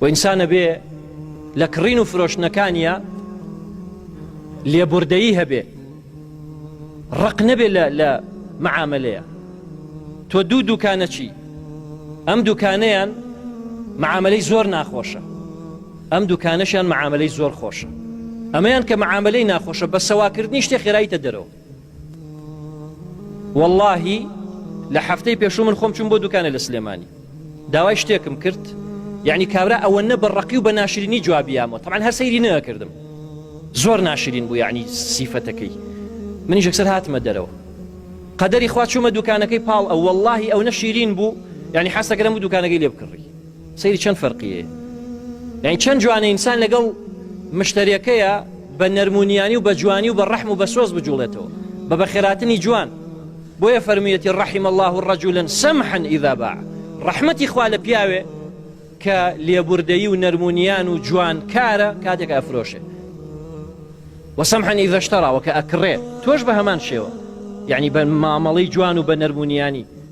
و ئینسان ئەبێ لە کڕین و فرۆشتنەکانیا لێبوردەیی هەبێ ڕق نەبێ لە لە معاملەیە تۆ دوو دوکانە چی ئەم دوکانەیان معاملەی زۆر ناخۆشە ئەم دوکانەشیان معاملەی زۆر خۆشە ئەمەیان کە معاملەی ناخۆشە بە سەواکردنی شتێ خێرایتە دەرەوە وەڵاهی لە هەفتەی پێشوو من خۆم چوم بۆ دوکانە لە سلێمانی داوای شتێکم کرد یعنی کابرا ئەوە نە بە ڕقی و بە ناشرینی جوابی یامەوە تەبعەن هەر سەیری نەکردم زۆر ناشرین بوو یعنی سیفەتەکەی منیش یەکسەر هاتمە دەرەوە قەدەری خوا چوومە دوکانەکەی پاڵ ئەو وەڵاهی ئەو نە شیرین بوو یعنی حەسەکەرم بوو دوکانەکەی لێ بکڕی سەیری چەند فەرقی هەیە یانی چەند جوانە ئینسان لەگەڵ مشتەریەکەیە بە نەرمونیانی و بە جوانی و بە ڕەحم و بە سۆز بجوڵێتەوە بە بەخێراتنی جوان بۆیە فەرموویەتی رحم الله رجلا سمحا اذا باع ڕەحمەتی خوا لە پیاوێ کە لێبوردەیی و نەرمونیان و جوان کارە کاتێک ئەفرۆشێ وسمحا اذا اشترا وکە ئەکڕێ تۆش بە هەمان شێوە یعنی بە مامەڵەی جوان و بە نەرمونیانی.